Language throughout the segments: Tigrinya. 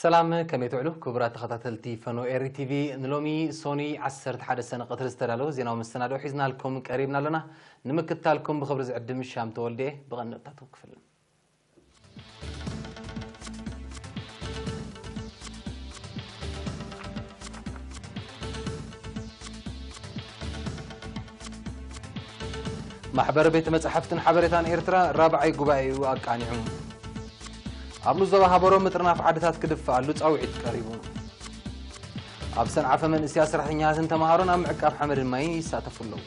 ሰላም፣ ከመይ ትውዕሉ ክቡራት ተኸታተልቲ ፈኖ ኤሪ ቲቪ? ንሎሚ ሶኒ ዓሰርተ ሓደ ሰነ ቀትሪ ዝተዳለወ ዜናዊ መሰናድኦ ሒዝናልኩም ቀሪብና ኣለና። ንምክትታልኩም ብኽብሪ ዝዕድም ሻም ተወልደ። ብቐንድታቱ ክፍል ማሕበር ቤተ መጻሕፍትን ሓበሬታን ኤርትራ ራብዓይ ጉባኤኡ ኣቃኒዑ። ኣብ ዞባ ሃበሮ ምጥርናፍ ዓድታት ክድፍኣሉ ጻውዒት ቀሪቡ። ኣብ ሰንዓፈ መንእስያ ሰራሕተኛታትን ተምሃሮን ኣብ ምዕቃብ ሓመድን ማይን ይሳተፉ ኣለዉ።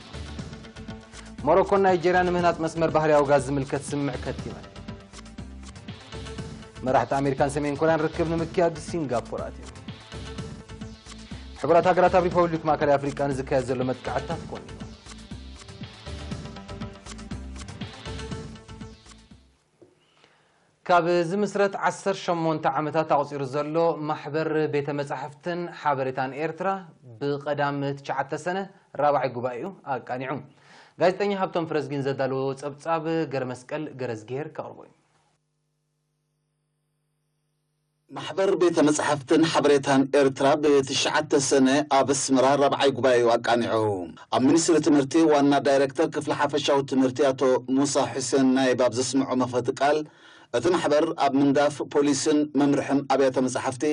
ሞሮኮን ናይጄርያን ንምህናጽ መስመር ባህርያዊ ጋዝ ዝምልከት ስምምዕ ከቲመን። መራሕቲ ኣሜሪካን ሰሜን ኮርያን ርክብ ንምክያድ ሲንጋፖር ኣትዮም። ሕቡራት ሃገራት ኣብ ሪፐብሊክ ማእከላይ ኣፍሪቃ ንዝካየድ ዘሎ መጥቃዕትታት ኮኒኑ። ካብ ዝምስረት ዓሰርተ ሸሞንተ ዓመታት ኣቑጺሩ ዘሎ ማሕበር ቤተ መጻሕፍትን ሓበሬታን ኤርትራ ብቐዳም ትሽዓተ ሰነ ራብዓይ ጉባኤኡ ኣቃኒዑ። ጋዜጠኛ ሃብቶም ፍረዝጊን ዘዳለዎ ጸብጻብ ገረመስቀል ገረዝጊሄር ከቕርቦ እዩ። ማሕበር ቤተ መጻሕፍትን ሓበሬታን ኤርትራ ብትሽዓተ ሰነ ኣብ ኣስመራ ራብዓይ ጉባኤኡ ኣቃኒዑ። ኣብ ሚኒስትሪ ትምህርቲ ዋና ዳይሬክተር ክፍሊ ሓፈሻዊ ትምህርቲ ኣቶ ሙሳ ሑሴን ናይብ ኣብ ዘስምዖ መኽፈቲ ቃል፣ እቲ ማሕበር ኣብ ምንዳፍ ፖሊስን መምርሕን ኣብያተ መጻሕፍቲ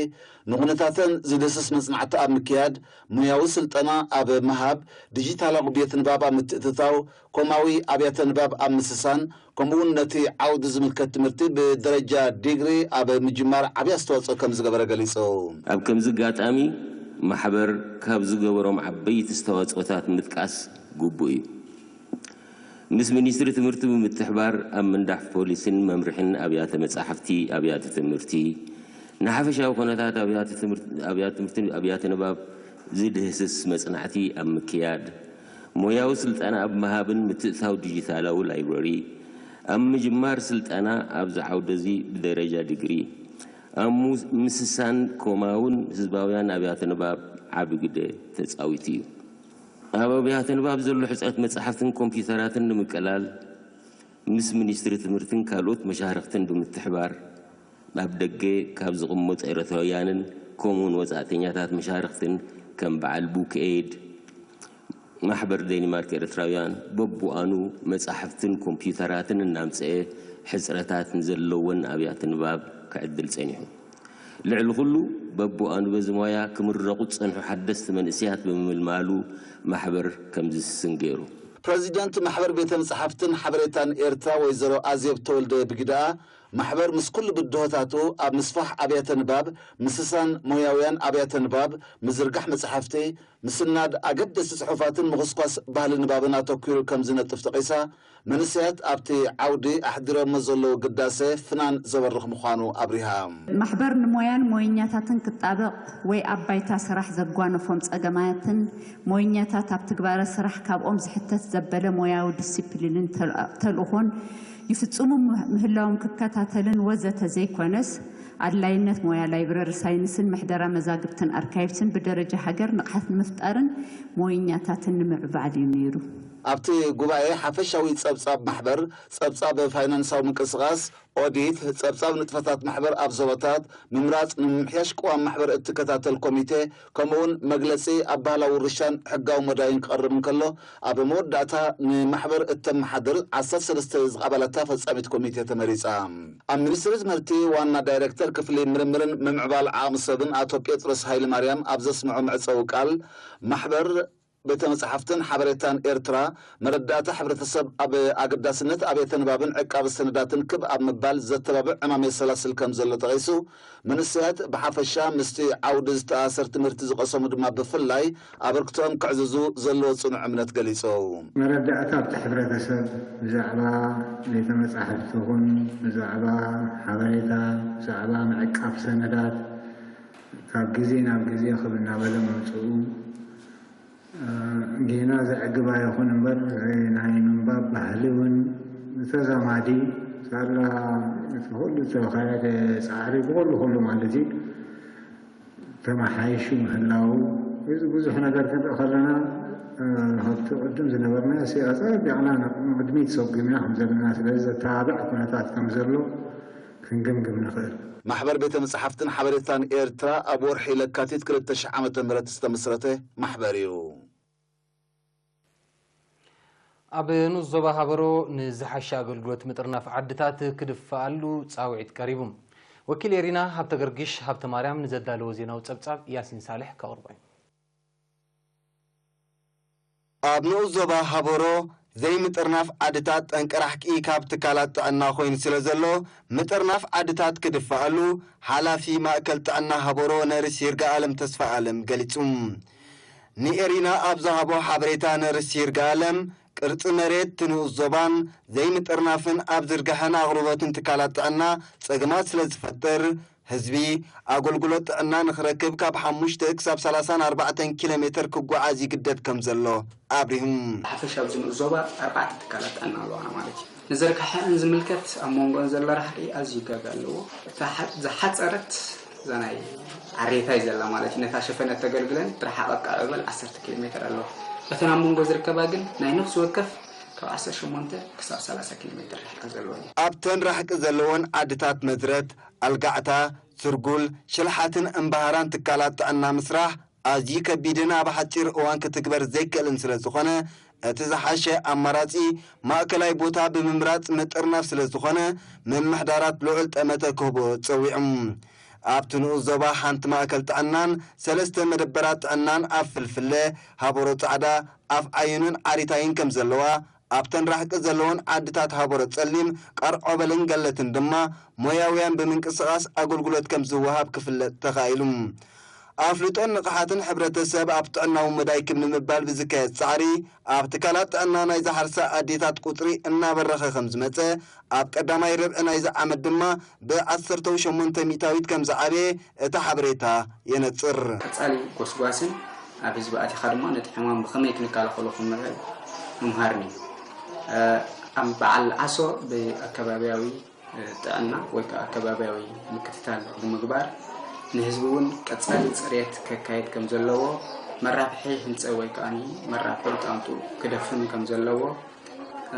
ንኹነታተን ዝድህስስ መጽናዕቲ ኣብ ምክያድ፣ ሞያዊ ስልጠና ኣብ ምሃብ፣ ዲጂታላዊ ቤት ንባብ ኣብ ምትእትታው፣ ኮማዊ ኣብያተ ንባብ ኣብ ምስሳን፣ ከምኡውን ነቲ ዓውዲ ዝምልከት ትምህርቲ ብደረጃ ዲግሪ ኣብ ምጅማር ዓብዪ ኣስተዋፅኦ ከም ዝገበረ ገሊፁ። ኣብ ከምዚ ኣጋጣሚ ማሕበር ካብ ዝገበሮም ዓበይቲ ኣስተዋፅኦታት ምጥቃስ ግቡእ እዩ። ምስ ሚኒስትሪ ትምህርቲ ብምትሕባር ኣብ ምንዳፍ ፖሊሲን መምርሕን ኣብያተ መጻሕፍቲ ኣብያተ ትምህርቲ ንሓፈሻዊ ኩነታት ኣብያተ ትምህርቲ ኣብያተ ንባብ ዝድህስስ መጽናዕቲ ኣብ ምክያድ፣ ሞያዊ ስልጠና ኣብ ምሃብን ምትእትታው ዲጂታላዊ ላይብረሪ፣ ኣብ ምጅማር ስልጠና ኣብዚ ዓውደ እዚ ብደረጃ ዲግሪ፣ ኣብ ምስሳን ኮማውን ህዝባውያን ኣብያተ ንባብ ዓቢ ግደ ተጻዊቱ እዩ። ኣብ ኣብያተ ንባብ ዘሎ ሕጽረት መጻሕፍትን ኮምፒዩተራትን ንምቅላል ምስ ሚኒስትሪ ትምህርትን ካልኦት መሻርኽትን ብምትሕባር ኣብ ደገ ካብ ዝቕመጡ ኤርትራውያንን ከምኡውን ወጻእተኛታት መሻርኽትን ከም በዓል ቡክ ኤይድ፣ ማሕበር ዴኒማርክ ኤርትራውያን በብእዋኑ መጻሕፍትን ኮምፒዩተራትን እናምጽአ ሕጽረታት ንዘለወን ኣብያተ ንባብ ክዕድል ጸኒሑ። ልዕሊ ኩሉ በብእዋኑ በዚ ሞያ ክምረቑ ዝጸንሑ ሓደስቲ መንእሰያት ብምምልማሉ ማሕበር ከምዚ ዝስን ገይሩ። ፕረዚደንት ማሕበር ቤተ መጻሕፍትን ሓበሬታን ኤርትራ ወይዘሮ ኣዜብ ተወልደ ብግደኣ፣ ማሕበር ምስ ኩሉ ብድሆታቱ ኣብ ምስፋሕ ኣብያተ ንባብ፣ ምስሳን ሞያውያን ኣብያተ ንባብ፣ ምዝርጋሕ መጻሕፍቲ፣ ምስናድ ኣገደስቲ ጽሑፋትን ምኹስኳስ ባህሊ ንባብን ኣተኲሩ ከም ዝነጥፍ ጠቒሳ፣ መንእሰያት ኣብቲ ዓውዲ ኣሕዲሮሞ ዘለዉ ግዳሰ ፍናን ዘበርኽ ምዃኑ ኣብሪሃ። ማሕበር ንሞያን ሞየኛታትን ክጣበቕ ወይ ኣብ ባይታ ስራሕ ዘጓነፎም ጸገማትን ሞየኛታት ኣብ ትግባረ ስራሕ ካብኦም ዝሕተት ዘበለ ሞያዊ ዲሲፕሊንን ተልእኾን ይፍጽሙ ምህላዎም ክከታተልን ወዘተ ዘይኮነስ፣ ኣድላይነት ሞያ ላይብረሪ ሳይንስን ምሕደራ መዛግብትን ኣርካይቭስን ብደረጃ ሃገር ንቕሓት ንምፍጣርን ሞየኛታትን ንምዕባል እዩ ነይሩ። ኣብቲ ጉባኤ ሓፈሻዊ ጸብጻብ ማሕበር፣ ጸብጻብ ፋይናንሳዊ ምንቅስቓስ፣ ኦዲት፣ ጸብጻብ ንጥፈታት ማሕበር ኣብ ዞባታት፣ ምምራጽ ንምምሕያሽ ቅዋም ማሕበር እትከታተል ኮሚቴ፣ ከምኡውን መግለጺ ኣባህላዊ ውርሻን ሕጋዊ መዳይን ክቐርብ እንከሎ፣ ኣብ መወዳእታ ንማሕበር እተመሓድር ዓሰርተ ሰለስተ ኣባላታ ፈጻሚት ኮሚቴ ተመሪጻ። ኣብ ሚኒስትሪ ትምህርቲ ዋና ዳይረክተር ክፍሊ ምርምርን ምምዕባል ዓቕሚ ሰብን ኣቶ ጴጥሮስ ሃይለማርያም ኣብ ዘስምዖ መዕጸዊ ቃል፣ ማሕበር ቤተ መጻሕፍትን ሓበሬታን ኤርትራ መረዳእታ ሕብረተሰብ ኣብ ኣገዳስነት ኣብያተ ንባብን ዕቃበ ሰነዳትን ክብ ኣብ ምባል ዘተባብዕ ዕማም የሰላስል ከም ዘሎ ጠቒሱ፣ መንእሰያት ብሓፈሻ ምስቲ ዓውዲ ዝተኣሳሰር ትምህርቲ ዝቐሰሙ ድማ ብፍላይ ኣበርክቶኦም ከዕዝዙ ዘለዎ ጽኑዕ እምነት ገሊጹ። መረዳእታ ኣብቲ ሕብረተሰብ ብዛዕባ ቤተ መጻሕፍቲ ይኹን ብዛዕባ ሓበሬታ ብዛዕባ ምዕቃብ ሰነዳት ካብ ግዜ ናብ ግዜ ክብ እናበለ ምምጽኡ ጌና ዘዕግብ ኣይኹን እምበር ናይ ምንባብ ባህሊ እውን ብተዛማዲ ሳላ እቲ ኩሉ ዝተኻየደ ፃዕሪ ብኩሉ ኩሉ ማለት እዩ ተመሓይሹ ምህላው እዚ ብዙሕ ነገር ክንርኢ ከለና ካብቲ ቅድም ዝነበርናዮ ኣፀቢቕና ንቅድሚት ሰጒምና ከም ዘለና ስለዚ ዘተባብዕ ኩነታት ከም ዘሎ ክንግምግም ንኽእል። ማሕበር ቤተ መጻሕፍትን ሓበሬታን ኤርትራ ኣብ ወርሒ ለካቲት ክልተ ሺሕ ዓመተ ምህረት ዝተመስረተ ማሕበር እዩ። ኣብ ንኡስ ዞባ ሃበሮ ንዝሓሸ ኣገልግሎት ምጥርናፍ ዓድታት ክድፈኣሉ ጻውዒት ቀሪቡ። ወኪል ኤሪና ሃብተ ገርጊሽ ሃብተ ማርያም ንዘዳለዎ ዜናዊ ጸብጻብ ያሲን ሳልሕ ከቕርቦ እዩ። ኣብ ንኡስ ዞባ ሃበሮ ዘይምጥርናፍ ዓድታት ጠንቂ ራሕቂ ካብ ትካላት ጥዕና ኮይኑ ስለ ዘሎ፣ ምጥርናፍ ዓድታት ክድፈኣሉ ሓላፊ ማእከል ጥዕና ሃበሮ ነርስ ይርጋኣለም ተስፋኣለም ገሊጹ። ንኤሪና ኣብ ዝሃቦ ሓበሬታ ነርስ ይርጋኣለም፣ ቅርጺ መሬት እቲ ንኡስ ዞባን ዘይምጥርናፍን ኣብ ዝርጋሐን ኣቕርቦትን ትካላት ጥዕና ጸገማት ስለ ዝፈጥር፣ ህዝቢ ኣገልግሎት ጥዕና ንኽረክብ ካብ ሓሙሽተ ክሳብ ሰላሳን ኣርባዕተን ኪሎ ሜተር ክጓዓዝ ይግደድ ከም ዘሎ ኣብሪሁ። ብሓፈሻ ኣብዚ ንኡስ ዞባ ኣርባዕተ ትካላት ጥዕና ኣለዋና ማለት እዩ። ንዝርግሐን ዝምልከት ኣብ መንጎን ዘሎ ራሕቂ ኣዝዩ ጋጋ ኣለዎ። እታ ሓ-፣ ዝሓጸረት እዛ ናይ ዓሬታይ ዘላ ማለት እዩ። ነታ ሸፈነት ተገልግለን ትረሓቐ ካብ ዕበል ዓሰርተ ኪሎ ሜተር ኣለዎ። እተን ኣብ መንጎ ዝርከባ ግን ናይ ነፍሲ ወከፍ ካብ ዓሰርተ ሸሞንተ ክሳብ ሰላሳ ኪሎ ሜተር ርሕቀት ዘለዎ እዩ። ኣብተን ራሕቂ ዘለወን ዓድታት መዝረት፣ ኣልጋዕታ፣ ስርጉል፣ ሽልሓትን እምባሃራን ትካላት ጥዕና ምስራሕ ኣዝዩ ከቢድን ኣብ ሓጺር እዋን ክትግበር ዘይክእልን ስለ ዝኾነ፣ እቲ ዝሓሸ ኣማራጺ ማእከላይ ቦታ ብምምራጽ ምጥርናፍ ስለ ዝኾነ፣ ምምሕዳራት ልዑል ጠመተ ክህቦ ጸዊዑ። ኣብቲ ንኡስ ዞባ ሓንቲ ማእከል ጥዕናን ሰለስተ መደበራት ጥዕናን ኣብ ፍልፍለ፣ ሃበሮ ጻዕዳ፣ ኣፍ ዓይኑን ዓሪታይን ከም ዘለዋ፣ ኣብተን ራሕቂ ዘለወን ዓድታት ሃበሮ ጸሊም፣ ቀርዖበልን ገለትን ድማ ሞያውያን ብምንቅስቓስ ኣገልግሎት ከም ዝወሃብ ክፍለጥ ተኻኢሉ። ኣፍልጦን ንቕሓትን ሕብረተሰብ ኣብ ጥዕናዊ መዳይ ክብ ንምባል ብዝካየድ ጻዕሪ፣ ኣብ ትካላት ጥዕና ናይ ዝሓርሳ ኣዴታት ቁጽሪ እናበረኸ ከም ዝመጸ፣ ኣብ ቀዳማይ ርብዒ ናይዚ ዓመት ድማ ብዓሰርተ ሸሞንተ ሚእታዊት ከም ዝዓበየ እቲ ሓበሬታ የነጽር። ቀጻሊ ጎስጓስን ኣብ ህዝቢ ኣቲኻ ድማ ነቲ ሕማም ብኸመይ ክንከላኸሎ ከም ንኽእል ምምሃርን እዩ። እ፣ ኣብ በዓል ዓሶ ብኣከባብያዊ ጥዕና ወይ ከዓ ኣከባብያዊ ምክትታል ብምግባር፣ ንህዝቢ እውን ቀጻሊ ጽሬት ከካየድ ከም ዘለዎ፣ መራብሒ ህንጸ ወይ ከዓ መራብሒ ጣንጡ ክደፍን ከም ዘለዎ፣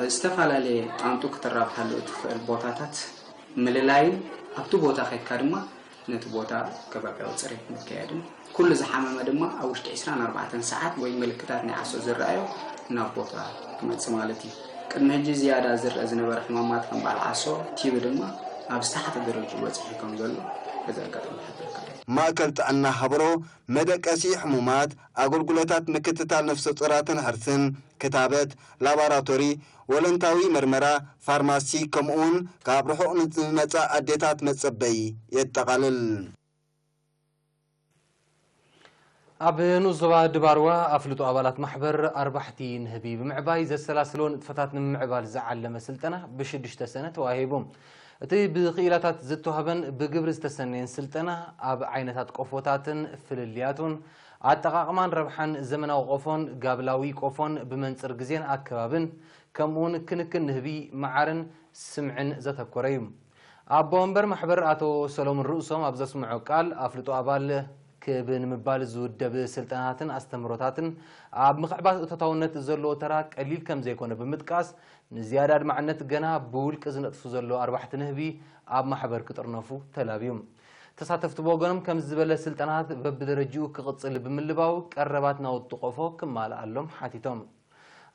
ዝተፈላለየ ጣንጡ ክትራብሓሉ እትኽእል ቦታታት ምልላይን ኣብቲ ቦታ ከድካ ድማ ነቲ ቦታ ከባብያዊ ጽሬት ምክያድን፣ ኩሉ ዝሓመመ ድማ ኣብ ውሽጢ ዕስራን ኣርባዕተን ሰዓት ወይ ምልክታት ናይ ዓሶ ዝረኣዮ ናብ ቦታ ክመጽእ ማለት እዩ። ቅድሚ ሕጂ ዝያዳ ዝረአ ዝነበረ ሕማማት ከም በዓል ዓሶ፣ ቲቢ ድማ ኣብ ዝተሓተ ደረጃ በጺሑ ከም ዘሎ በዚ ኣጋጣሚ ክሕብረካ እደሊ። ማእከል ጥዕና ሃብሮ መደቀሲ ሕሙማት፣ ኣገልግሎታት ምክትታል ነፍሰ ጡራትን ሕርስን፣ ክታበት፣ ላቦራቶሪ፣ ወለንታዊ መርመራ፣ ፋርማሲ፣ ከምኡውን ካብ ርሑቕ ንዝመጻ ኣዴታት መጸበዪ የጠቓልል። ኣብ ንኡስ ዞባ ድባርዋ ኣፍልጦ ኣባላት ማሕበር ኣርባሕቲ ንህቢ ብምዕባይ ዘሰላስሎ ንጥፈታት ንምምዕባል ዝዓለመ ስልጠና ብሽዱሽተ ሰነ ተዋሂቡ። እቲ ብክኢላታት ዝተዋህበን ብግብሪ ዝተሰነየን ስልጠና ኣብ ዓይነታት ቆፎታትን ፍልልያቱን ኣጠቓቕማን ረብሓን ዘመናዊ ቆፎን ጋብላዊ ቆፎን ብመንጽር ግዜን ኣከባብን ከምኡውን ክንክን ንህቢ መዓርን ስምዕን ዘተኮረ እዩ። ኣቦ ወንበር ማሕበር ኣቶ ሰሎሞን ርእሶም ኣብ ዘስምዖ ቃል፣ ኣፍልጦ ኣባል ክብ ንምባል ዝውደብ ስልጠናታትን ኣስተምህሮታትን ኣብ ምኽዕባት እቶታውነት ዘለዎ ተራ ቀሊል ከም ዘይኮነ ብምጥቃስ፣ ንዝያዳ ኣድማዕነት ገና ብውልቂ ዝነጥፉ ዘለዉ ኣርባሕቲ ንህቢ ኣብ ማሕበር ክጥርነፉ ተላብዩ። ተሳተፍቲ ብወገኖም ከምዚ ዝበለ ስልጠናታት በብደረጅኡ ክቕጽል ብምልባው ቀረባት ናውቲ ቆፎ ክማልኣሎም ሓቲቶም።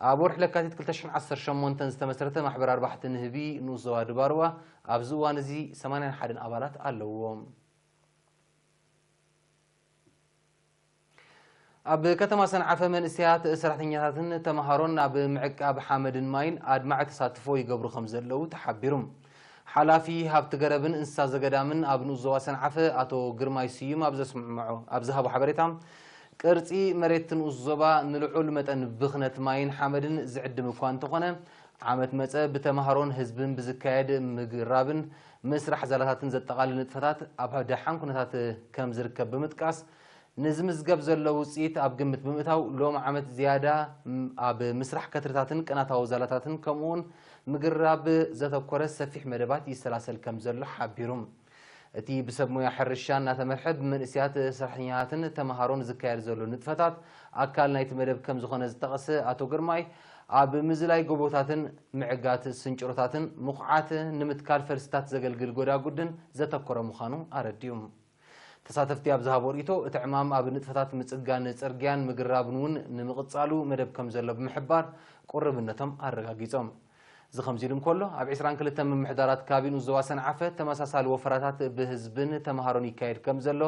ኣብ ወርሒ ለካቲት ክልተ ሽሕን ዓሰርተ ሸሞንተን ዝተመስረተ ማሕበር ኣርባሕቲ ንህቢ ንኡስ ዞባ ድባርዋ ኣብዚ እዋን እዚ ሰማንያን ሓደን ኣባላት ኣለውዎ። ኣብ ከተማ ሰንዓፈ መንእሰያት ሰራሕተኛታትን ተምሃሮን ኣብ ምዕቃብ ሓመድን ማይን ኣድማዒ ተሳትፎ ይገብሩ ከም ዘለዉ ተሓቢሩ። ሓላፊ ሃብቲ ገረብን እንስሳ ዘገዳምን ኣብ ንኡስ ዞባ ሰንዓፈ ኣቶ ግርማይ ስዩም ኣብ ዘስምዖ፣ ኣብ ዝሃቦ ሓበሬታ፣ ቅርጺ መሬት ንኡስ ዞባ ንልዑል መጠን ብኽነት ማይን ሓመድን ዝዕድም እኳ እንተኾነ፣ ዓመት መጸ ብተምሃሮን ህዝብን ብዝካየድ ምግራብን ምስራሕ ዛላታትን ዘጠቓልል ንጥፈታት ኣብ ደሓን ኩነታት ከም ዝርከብ ብምጥቃስ፣ ንዝምዝገብ ዘሎ ውጽኢት ኣብ ግምት ብምእታው፣ ሎም ዓመት ዝያዳ ም-፣ ኣብ ምስራሕ ከትርታትን ቅናታዊ ዛላታትን ከምኡውን ምግራብ ዘተኮረ ሰፊሕ መደባት ይሰላሰል ከም ዘሎ ሓቢሩ። እቲ ብሰብ ሞያ ሕርሻ እናተመርሐ ብመንእሰያት ሰራሕተኛታትን ተምሃሮን ዝካየድ ዘሎ ንጥፈታት ኣካል ናይቲ መደብ ከም ዝኾነ ዝጠቐሰ ኣቶ ግርማይ፣ ኣብ ምዝላይ ጎቦታትን ምዕጋት ስንጭሮታትን ምኹዓት ንምትካል ፈልስታት ዘገልግል ጎዳጉድን ዘተኮረ ምዃኑ ኣረዲኡ። ተሳተፍቲ ኣብ ዝሃቦ ርእይቶ፣ እቲ ዕማም ኣብ ንጥፈታት ምጽጋን ጽርግያን ምግራብን እውን ንምቕጻሉ መደብ ከም ዘሎ ብምሕባር፣ ቁርብነቶም ኣረጋጊጾም። እዚ ከምዚ ኢሉ እንከሎ፣ ኣብ ዕስራን ክልተን ምምሕዳራት ካቢኑ ዞባ ሰንዓፈ ተመሳሳሊ ወፈራታት ብህዝብን ተምሃሮን ይካየድ ከም ዘሎ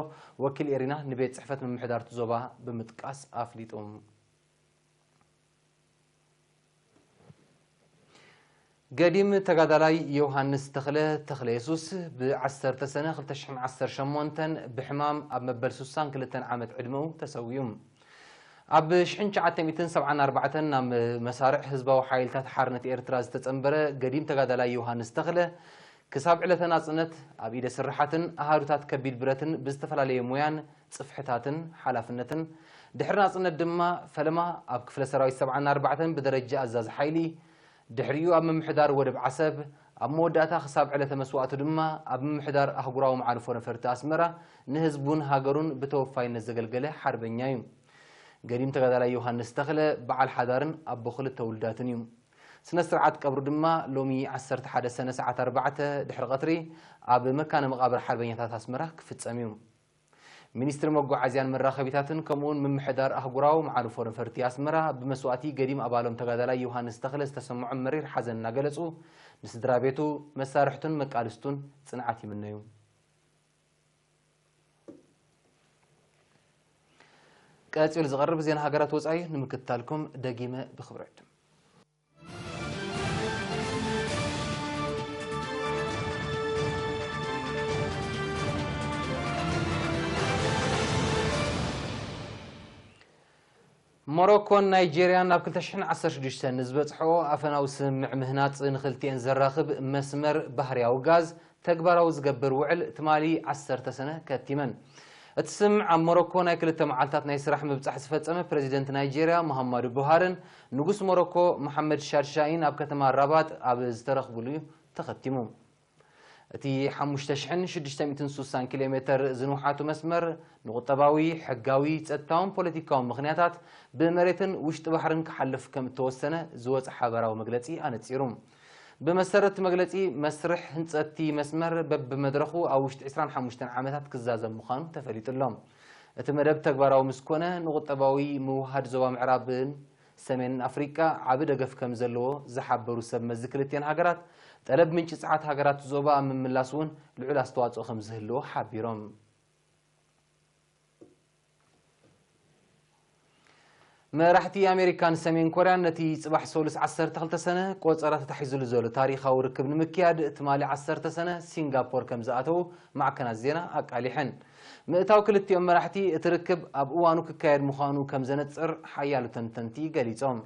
ወኪል ኤሪና ንቤት ጽሕፈት ምምሕዳር እቲ ዞባ ብምጥቃስ ኣፍሊጡ። ገዲም ተጋዳላይ ዮሃንስ ተኽለ፣ ተኽለ የሱስ፣ ብ ዓሰርተ ሰነ ክልተ ሽሕን ዓሰርተ ሸሞንተን ብሕማም ኣብ መበል ሱሳን ክልተን ዓመት ዕድመኡ ተሰዊኡ። ኣብ ሽሕን ትሽዓተ ሚእትን ሰብዓን ኣርባዕተን ናብ መሳርዕ ህዝባዊ ሓይልታት ሓርነት ኤርትራ ዝተጸንበረ ገዲም ተጋዳላይ ዮሃንስ ተኽለ፣ ክሳብ ዕለተ ናጽነት ኣብ ኢደ ስርሓትን ኣሃዱታት ከቢድ ብረትን ብዝተፈላለየ ሞያን ጽፍሕታትን ሓላፍነትን፣ ድሕሪ ናጽነት ድማ ፈለማ ኣብ ክፍለ ሰራዊት ሰብዓን ኣርባዕተን ብደረጃ ኣዛዚ ሓይሊ፣ ድሕሪኡ ኣብ ምምሕዳር ወደብ ዓሰብ፣ ኣብ መወዳእታ ክሳብ ዕለተ መስዋእቱ ድማ ኣብ ምምሕዳር ኣህጉራዊ መዓርፎ ነፈርቲ ኣስመራ ንህዝቡን ሃገሩን ብተወፋይነት ዘገልገለ ሓርበኛ እዩ። ገዲም ተጋዳላይ ዮሃንስ ተኽለ በዓል ሓዳርን ኣቦ ክልተ ውሉዳትን እዩ። ስነ ስርዓት ቀብሩ ድማ ሎሚ ዓሰርተ ሓደ ሰነ ሰዓት ኣርባዕተ ድሕሪ ቀትሪ ኣብ መካነ መቓብር ሓርበኛታት ኣስመራ ክፍጸም እዩ። ሚኒስትሪ መጓዓዝያን መራኸቢታትን ከምኡውን ምምሕዳር ኣህጉራዊ መዓርፎ ነፈርቲ ኣስመራ ብመስዋእቲ ገዲም ኣባሎም ተጋዳላይ ዮሃንስ ተኽለ ዝተሰምዖም መሪር ሓዘን እናገለጹ፣ ንስድራ ቤቱ፣ መሳርሕቱን መቃልስቱን ጽንዓት ይምነዩ። ቀጺሉ ዝቐርብ ዜና ሃገራት ወጻኢ ንምክትታልኩም ደጊመ ብኽብሪ ዕድም። ሞሮኮን ናይጄርያን ኣብ ክልተ ሽሕን ዓሰርተ ሽዱሽተን ንዝበጽሖ ኣፈናዊ ስምምዕ ምህናጽ ንኽልቲኤን ዘራኽብ መስመር ባህርያዊ ጋዝ ተግባራዊ ዝገብር ውዕል ትማሊ ዓሰርተ ሰነ ከቲመን። እቲ ስምምዕ ኣብ ሞሮኮ ናይ ክልተ መዓልታት ናይ ስራሕ ምብጻሕ ዝፈጸመ ፕረዚደንት ናይጄርያ መሃማዱ ቡሃርን ንጉስ ሞሮኮ መሓመድ ሻድሻይን ኣብ ከተማ ራባት ኣብ ዝተረኽብሉ እዩ ተኸቲሙ። እቲ ሓሙሽተ ሽሕን ሽዱሽተ ሚእትን ሱሳን ኪሎ ሜተር ዝንውሓቱ መስመር ንቁጠባዊ፣ ሕጋዊ፣ ጸጥታውን ፖለቲካውን ምኽንያታት ብመሬትን ውሽጢ ባሕርን ክሓልፍ ከም እተወሰነ ዝወጸ ሓበራዊ መግለጺ ኣነጺሩ። ብመሰረት እቲ መግለጺ፣ መስርሕ ህንጸት እቲ መስመር በብመድረኹ ኣብ ውሽጢ ዕስራን ሓሙሽተን ዓመታት ክዛዘም ምዃኑ ተፈሊጡ ኣሎ። እቲ መደብ ተግባራዊ ምስ ኮነ፣ ንቁጠባዊ ምውሃድ ዞባ ምዕራብን ሰሜን ኣፍሪቃ ዓቢ ደገፍ ከም ዘለዎ ዝሓበሩ ሰብ መዚ ክልቲኤን ሃገራት፣ ጠለብ ምንጪ ጸዓት ሃገራት ዞባ ኣብ ምምላስ እውን ልዑል ኣስተዋጽኦ ከም ዝህልዎ ሓቢሮም። መራሕቲ ኣሜሪካን ሰሜን ኮርያን ነቲ ጽባሕ ሰሉስ ዓሰርተ ክልተ ሰነ ቆጸራ ተታሒዙሉ ዘሎ ታሪኻዊ ርክብ ንምክያድ ትማሊ ዓሰርተ ሰነ ሲንጋፖር ከም ዝኣተዉ ማዕከናት ዜና ኣቃሊሐን። ምእታው ክልቲኦም መራሕቲ እቲ ርክብ ኣብ እዋኑ ክካየድ ምዃኑ ከም ዘነጽር ሓያሎ ተንተንቲ ገሊጾም።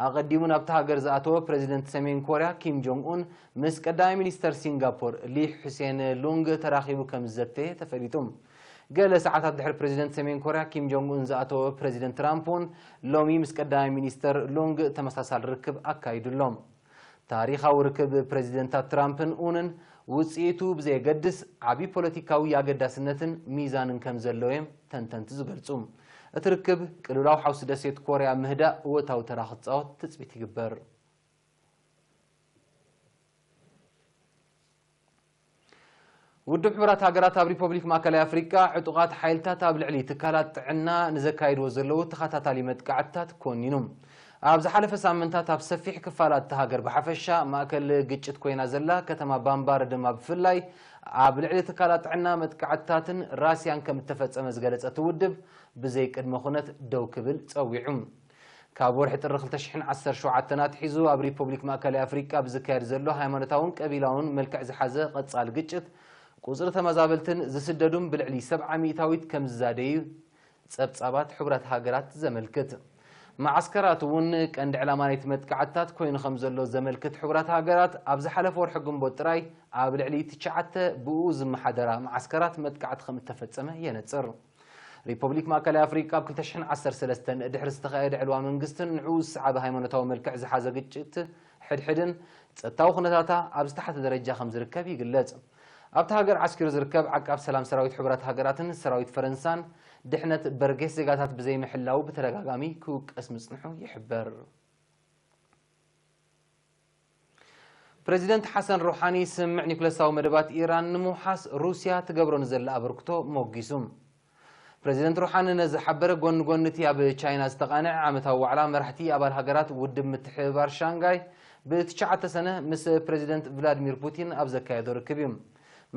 ኣቐዲሙ ናብታ ሃገር ዝኣተወ ፕረዚደንት ሰሜን ኮርያ ኪም ጆንግ ኡን ምስ ቀዳማይ ሚኒስተር ሲንጋፖር ሊ ሑሴን ሉንግ ተራኺቡ ከም ዝዘተየ ተፈሊጡ። ገለ ሰዓታት ድሕሪ ፕረዚደንት ሰሜን ኮርያ ኪም ጆንግ ኡን ዝኣተወ ፕረዚደንት ትራምፕ እውን ሎሚ ምስ ቀዳማይ ሚኒስተር ሉንግ ተመሳሳሊ ርክብ ኣካይዱ ኣሎ። ታሪኻዊ ርክብ ፕረዚደንታት ትራምፕን ኡንን ውጽኢቱ ብዘየገድስ ዓቢ ፖለቲካዊ ኣገዳስነትን ሚዛንን ከም ዘለዎ እዮም ተንተንቲ ዝገልጹ። እቲ ርክብ ቅልውላው ሓውሲ ደሴት ኮርያ ምህዳእ እወታዊ ተራ ክጻወት ትጽቢት ይግበር። ውድብ ሕቡራት ሃገራት ኣብ ሪፐብሊክ ማእከላይ ኣፍሪቃ ዕጡቓት ሓይልታት ኣብ ልዕሊ ትካላት ጥዕና ንዘካይድዎ ዘለዉ ተኸታታሊ መጥቃዕትታት ኮኒኑ። ኣብ ዝሓለፈ ሳምንታት ኣብ ሰፊሕ ክፋላት እታ ሃገር ብሓፈሻ ማእከል ግጭት ኮይና ዘላ ከተማ ባምባረ ድማ ብፍላይ ኣብ ልዕሊ ትካላት ጥዕና መጥቃዕትታትን ራስያን ከም እተፈጸመ ዝገለጸ እቲ ውድብ ብዘይ ቅድመ ኩነት ደው ክብል ጸዊዑ። ካብ ወርሒ ጥሪ ክልተ ሽሕን ዓሰርተ ሸውዓተን ኣትሒዙ ኣብ ሪፐብሊክ ማእከላይ ኣፍሪቃ ብዝካየድ ዘሎ ሃይማኖታውን ቀቢላውን መልክዕ ዝሓዘ ቀጻሊ ግጭት፣ ቁጽሪ ተመዛበልትን ዝስደዱን ብልዕሊ ሰብዓ ሚእታዊት ከም ዝዛደዩ ጸብጻባት ሕቡራት ሃገራት ዘመልክት። መዓስከራት እውን ቀንዲ ዕላማ ናይቲ መጥቃዕትታት ኮይኑ ከም ዘሎ ዘመልክት ሕቡራት ሃገራት፣ ኣብ ዝሓለፈ ወርሒ ግንቦት ጥራይ ኣብ ልዕሊ ትሽዓተ ብኡ ዝመሓደራ መዓስከራት መጥቃዕቲ ከም እተፈጸመ የነጽር። ሪፐብሊክ ማእከላይ ኣፍሪቃ ኣብ ክልተ ሽሕን ዓሰርተ ሰለስተን ድሕሪ ዝተኻየደ ዕልዋ መንግስትን ንዕኡ ዝሰዓበ ሃይማኖታዊ መልክዕ ዝሓዘ ግጭት ሕድሕድን ጸጥታዊ ኩነታታ ኣብ ዝተሓተ ደረጃ ከም ዝርከብ ይግለጽ። ኣብቲ ሃገር ዓስኪሩ ዝርከብ ዓቃብ ሰላም ሰራዊት ሕቡራት ሃገራትን ሰራዊት ፈረንሳን ድሕነት በርጌስ ዜጋታት ብዘይምሕላው ብተደጋጋሚ ክውቀስ ምጽንሑ ይሕበር። ፕረዚደንት ሓሰን ሩሓኒ ስምምዕ ኒኩለሳዊ መደባት ኢራን ንምውሓስ ሩስያ ትገብሮ ንዘላ ኣበርክቶ ሞጊሱ። ፕረዚደንት ሩሓኒ ነዚ ሓበረ ጎኒ ጎኒ እቲ ኣብ ቻይና ዝተቓንዐ ዓመታዊ ዋዕላ መራሕቲ ኣባል ሃገራት ውድብ ምትሕብባር ሻንጋይ ብትሽዓተ ሰነ ምስ ፕረዚደንት ቭላድሚር ፑቲን ኣብ ዘካየዶ ርክብ እዩ።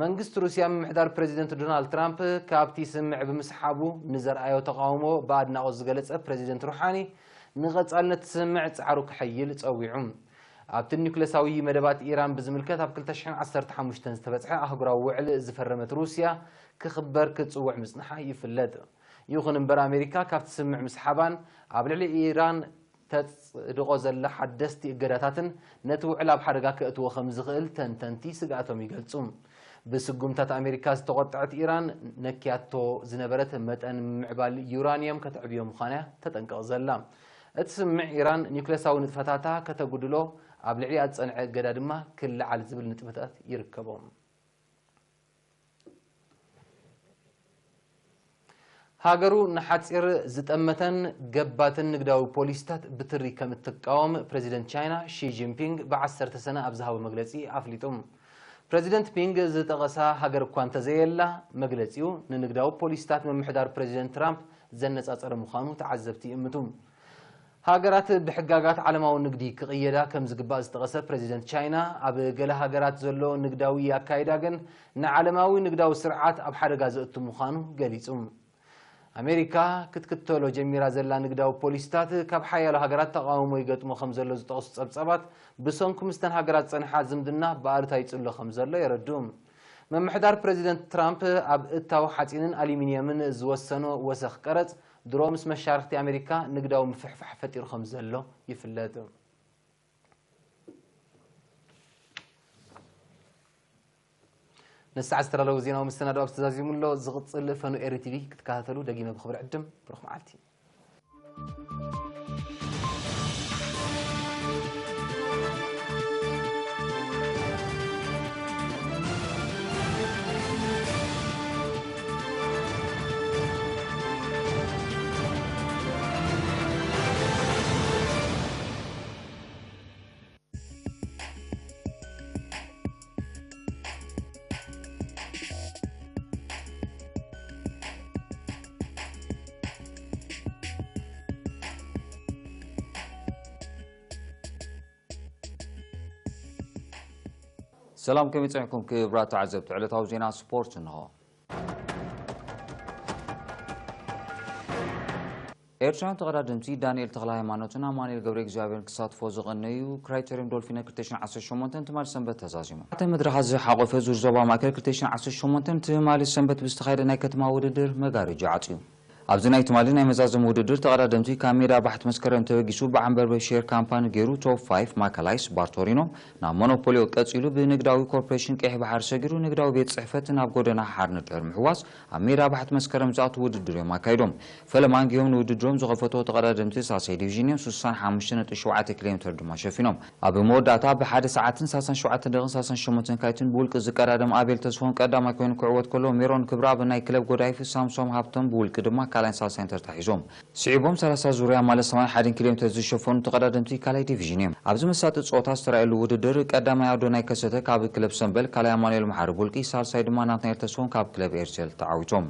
መንግስቲ ሩስያ ምምሕዳር ፕረዚደንት ዶናልድ ትራምፕ ካብቲ ስምምዕ ብምስሓቡ ንዘርኣዮ ተቓውሞ ብኣድናቖት ዝገለጸ ፕረዚደንት ሩሓኒ ንቐጻልነት ስምምዕ ጻዕሩ ክሕይል ጸዊዑ። ኣብቲ ኒኩለሳዊ መደባት ኢራን ብዝምልከት ኣብ ክልተ ሽሕን ዓሰርተ ሓሙሽተን ዝተበጽሐ ኣህጉራዊ ውዕል ዝፈረመት ሩስያ ክኽበር ክትጽውዕ ምጽንሓ ይፍለጥ። ይኹን እምበር ኣሜሪካ ካብቲ ስምምዕ ምስሓባን ኣብ ልዕሊ ኢራን ተጽድቖ ዘላ ሓደስቲ እገዳታትን ነቲ ውዕል ኣብ ሓደጋ ከእትዎ ከም ዝኽእል ተንተንቲ ስግኣቶም ይገልጹ። ብስጉምታት ኣሜሪካ ዝተቖጥዐት ኢራን ነክያቶ ዝነበረት መጠን ምዕባል ዩራንየም ከተዕብዮ ምዃና እያ ተጠንቅቕ ዘላ። እቲ ስምምዕ ኢራን ኒኩለሳዊ ንጥፈታታ ከተጉድሎ ኣብ ልዕሊኣ ዝጸንዐ እገዳ ድማ ክለዓል ዝብል ንጥፈታት ይርከቦ። ሃገሩ ንሓጺር ዝጠመተን ገባትን ንግዳዊ ፖሊሲታት ብትሪ ከም እትቃወም ፕረዚደንት ቻይና ሺ ጂንፒንግ ብዓሰርተ ሰነ ኣብ ዝሃቦ መግለጺ ኣፍሊጡ። ፕረዚደንት ፒንግ ዝጠቐሳ ሃገር እኳ እንተዘየላ፣ መግለጺኡ ንንግዳዊ ፖሊሲታት ምምሕዳር ፕረዚደንት ትራምፕ ዘነጻጸረ ምዃኑ ተዓዘብቲ ይእምቱ። ሃገራት ብሕጋጋት ዓለማዊ ንግዲ ክቕየዳ ከም ዝግባእ ዝጠቐሰ ፕረዚደንት ቻይና፣ ኣብ ገለ ሃገራት ዘሎ ንግዳዊ ኣካይዳ ግን ንዓለማዊ ንግዳዊ ስርዓት ኣብ ሓደጋ ዘእቱ ምዃኑ ገሊጹ። ኣሜሪካ ክትክተሎ ጀሚራ ዘላ ንግዳዊ ፖሊሲታት ካብ ሓያሎ ሃገራት ተቓውሞ ይገጥሞ ከም ዘሎ ዝጠቕሱ ጸብጻባት፣ ብሰንኩ ምስተን ሃገራት ዝጸንሓ ዝምድና ብኣሉታ ይጽሎ ከም ዘሎ የረድኡ። ምምሕዳር ፕረዚደንት ትራምፕ ኣብ እታው ሓጺንን ኣሉሚንየምን ዝወሰኖ ወሰኽ ቀረጽ፣ ድሮ ምስ መሻርኽቲ ኣሜሪካ ንግዳዊ ምፍሕፋሕ ፈጢሩ ከም ዘሎ ይፍለጥ። ንሰዓት ዝተዳለዉ ዜናዊ መሰናድኦ ኣብዚ ተዛዚሙ ኣሎ። ዝቕጽል ፈኑ ኤሪ ቲቪ ክትከታተሉ ደጊመ ብኽብሪ ዕድም። ብሩኽ መዓልቲ። ሰላም፣ ከመይ ጸኒሕኩም ክቡራት ተዓዘብቲ? ዕለታዊ ዜና ስፖርት እንሆ። ኤርትራውያን ተቐዳደምቲ ዳንኤል ተኽለሃይማኖትን ኣማኑኤል ገብረ እግዚኣብሔርን ክሳትፎ ዝቐነዩ ክራይቴርዮም ዶልፊነ ክልተ ሽሕን ዓሰርተ ሸሞንተን ትማሊ ሰንበት ተዛዚሙ። ኣተ መድረኻት ዝሓቖፈ ዙር ዞባ ማእከል ክልተ ሽሕን ዓሰርተ ሸሞንተን ትማሊ ሰንበት ብዝተኻየደ ናይ ከተማ ውድድር መጋረጃ ዓጽዩ። ኣብዚ ናይ ትማሊ ናይ መዛዘሚ ውድድር ተቐዳደምቲ ካብ ሜዳ ባሕቲ መስከረም ተበጊሱ ብዓምበርበ ሼር ካምፓኒ ገይሩ ቶፕ ፋይቭ ማካላይስ ባርቶሪኖ ናብ ሞኖፖሊዮ ቀጺሉ ብንግዳዊ ኮርፖሬሽን ቀይሕ ባሕሪ ሰጊሩ ንግዳዊ ቤት ጽሕፈት ናብ ጎደና ሓርነት ድሕሪ ምሕዋስ ኣብ ሜዳ ባሕቲ መስከረም ዝኣቱ ውድድር እዮም ኣካይዶም። ፈለማ ኣንጊሆም ንውድድሮም ዝኸፈቶ ተቐዳደምቲ ሳልሳይ ዲቪዥን እዮም ስሳን ሓሙሽተ ነጥቢ ሸውዓተ ኪሎ ሜትር ድማ ሸፊኖም። ኣብ መወዳእታ ብሓደ ሰዓትን ሰላሳን ሸውዓተ ደቂቕን ሰላሳን ሸሞንተን ካይትን ብውልቂ ዝቀዳደም ኣቤል ተስፎም ቀዳማይ ኮይኑ ክዕወት ከሎ ሜሮን ክብረኣብ ናይ ክለብ ጎዳይፍ ሳምሶም ሃብቶም ብውልቂ ድማ ካልኣይን ሳልሳይን ተርታ ሒዞም። ስዒቦም ሰላሳ ዙርያ ማለት ሰብዓን ሓደን ኪሎ ሜትር ዝሸፈኑ ተቐዳደምቲ ካልኣይ ዲቪዥን እዮም። ኣብዚ መሳጢ ጸወታ ዝተራእየሉ ውድድር ቀዳማይ ኣዶናይ ከሰተ ካብ ክለብ ሰምበል፣ ካልኣይ ኣማኑኤል መሓሪ ብውልቂ፣ ሳልሳይ ድማ ናትናኤል ተስፎም ካብ ክለብ ኤርሴል ተዓዊቶም።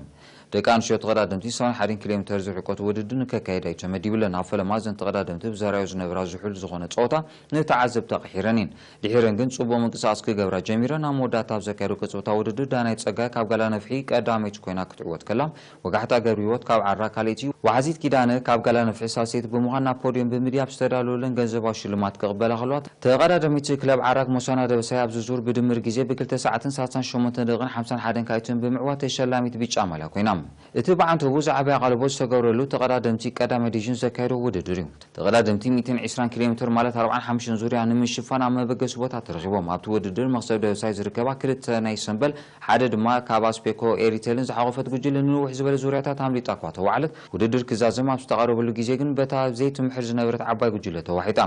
ደቂ ኣንስትዮ ተቐዳደምቲ ሰብዓን ሓደን ኪሎ ሜትር ዝርሕቀቱ ውድድር ንከካየዳ እዩ ተመዲብለን። ኣብ ፈለማ እዘን ተቐዳደምቲ ብዘራዮ ዝነበራ ዝሑል ዝኾነ ጸወታ ንተዓዘብቲ ኣቕሒረን እየን። ድሒረን ግን ጽቡቕ ምንቅስቓስ ክገብራ ጀሚረን። ኣብ መወዳእታ ኣብ ዘካየዶ ቅጽበታዊ ውድድር ዳናይት ጸጋይ ካብ ጋላ ነፍሒ ቀዳመይቲ ኮይና ክትዕወት ከላ፣ ወጋሕታ ገብረህይወት ካብ ዓራ ካልኣይቲ፣ ወሓዚት ኪዳነ ካብ ጋላ ነፍሒ ሳልሰይቲ ብምዃን ናብ ፖድዮም ብምድያብ ዝተዳለወለን ገንዘባዊ ሽልማት ክቕበላ ከለዋ፣ ተቐዳደሚት ክለብ ዓራት ሞሳና ደበሳይ ኣብዚ ዙር ብድምር ግዜ ብክልተ ሰዓትን ሰላሳን ሸሞንተ ደቂቕን ሓምሳን ሓደን ካይትን ብምዕዋት ተሸላሚት ቢጫ ማልያ ኮይና። እቲ ብዓንተቡ ዝዓበየ ኣቓልቦ ዝተገብረሉ ተቐዳደምቲ ቀዳማይ ዲቪዥን ዘካየዶ ውድድር እዩ። ተቐዳደምቲ ሚእትን ዕስራን ኪሎ ሜትር ማለት ኣርብዓን ሓሙሽተን ዙርያ ንምሽፋን ኣብ መበገሲ ቦታ ተረኺቦም። ኣብቲ ውድድር መኽሰብ ደበሳይ ዝርከባ ክልተ ናይ ሰምበል፣ ሓደ ድማ ካብ ኣስፔኮ ኤሪቴልን ዝሓቖፈት ጉጅለ ንንውሕ ዝበለ ዙርያታት ኣምሊጣ እኳ ተዋዕለት፣ ውድድር ክዛዘም ኣብ ዝተቓረበሉ ግዜ ግን በታ ዘይትምሕር ዝነበረት ዓባይ ጉጅለ ተዋሒጣ።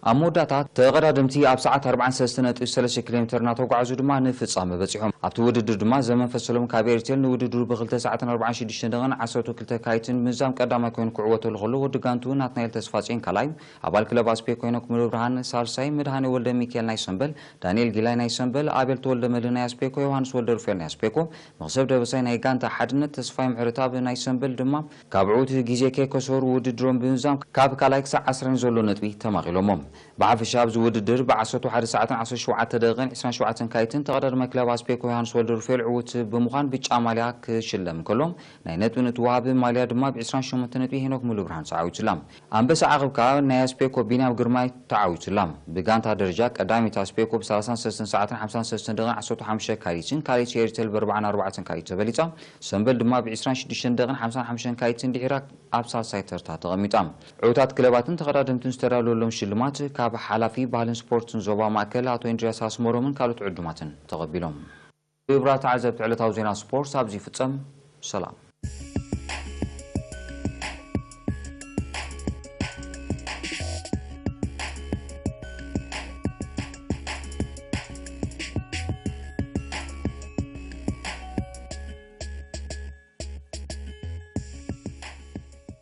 ኣብ መወዳእታ ተቐዳደምቲ ኣብ ሰዓት ኣርባዓን ሰለስተ ነጥቢ ሰለስተ ኪሎ ሜትር እናተጓዓዙ ድማ ንፍጻመ በጺሖም። ኣብቲ ውድድር ድማ ዘመን ፈሰሎም ካብ ኤርቴል ንውድድሩ ብክልተ ሰዓትን ኣርባዓን ሽዱሽተ ደቂቕን ዓሰርተ ክልተ ካይትን ብምዝዛም ቀዳማይ ኮይኑ ክዕወተሉ ከሎ፣ ወዲ ጋንቱ ናትናኤል ተስፋጽዮን ካልኣይ፣ ኣባል ክለብ ኣስፔኮ ሄኖክ ሙሉብርሃን ሳልሳይ፣ መድሃኔ ወልደ ሚካኤል ናይ ሰምበል፣ ዳንኤል ጊላይ ናይ ሰምበል፣ ኣቤል ተወልደ መድህን ናይ ኣስፔኮ፣ ዮሃንስ ወልደ ሩፋኤል ናይ ኣስፔኮ፣ መኽሰብ ደበሳይ ናይ ጋንታ ሓድነት፣ ተስፋይ ምሕረተኣብ ናይ ሰምበል ድማ ካብ ዕዉት ግዜ ከይከሰሩ ውድድሮም ብምዝዛም ካብ ካልኣይ ክሳዕ ዓስራይ ዘሎ ነጥቢ ተማቒሎሞ። ብሓፈሻ ኣብዚ ውድድር ብ ዓሰርተ ሓደ ሰዓትን ዓሰርተ ሸውዓተ ደቂቕን ዕስራን ሸውዓተን ካይትን ተቐዳዳማይ ክለብ ኣስፔኮ ዮሃንስ ወልደ ሩፋኤል ዕዉት ብምዃን ብጫ ማልያ ክሽለም እንከሎ፣ ናይ ነጥቢ ንትወሃብ ማልያ ድማ ብ ዕስራን ሸሞንተ ነጥቢ ሄኖክ ሙሉብርሃን ተዓዊቱላ። ኣንበሳ ዓቕብ ከኣ ናይ ኣስፔኮ ቢንያም ግርማይ ተዓዊቱላ። ብጋንታ ደረጃ ቀዳሚት ኣስፔኮ ብ ሰላሳን ሰለስተን ሰዓትን ሓምሳን ሰለስተን ደቂቕን ዓሰርተ ሓሙሽተ ካሪትን ካልኣይቲ ኤርቴል ብ ኣርባዓን ኣርባዕተን ካሪት ተበሊጻ። ሰምበል ድማ ብ ዕስራን ሽዱሽተን ደቂቕን ሓምሳን ሓሙሽተን ካሪትን ድሒራ ኣብ ሳልሳይ ተርታ ተቐሚጣ። ዕዉታት ክለባትን ተቐዳደምትን ዝተዳለወሎም ሽልማት ካብ ሓላፊ ባህልን ስፖርትን ዞባ ማእከል ኣቶ ኢንድርያስ ኣስመሮምን ካልኦት ዕዱማትን ተቐቢሎም። ክቡራት ተዓዘብቲ፣ ዕለታዊ ዜና ስፖርት ኣብዚ ይፍጸም። ሰላም።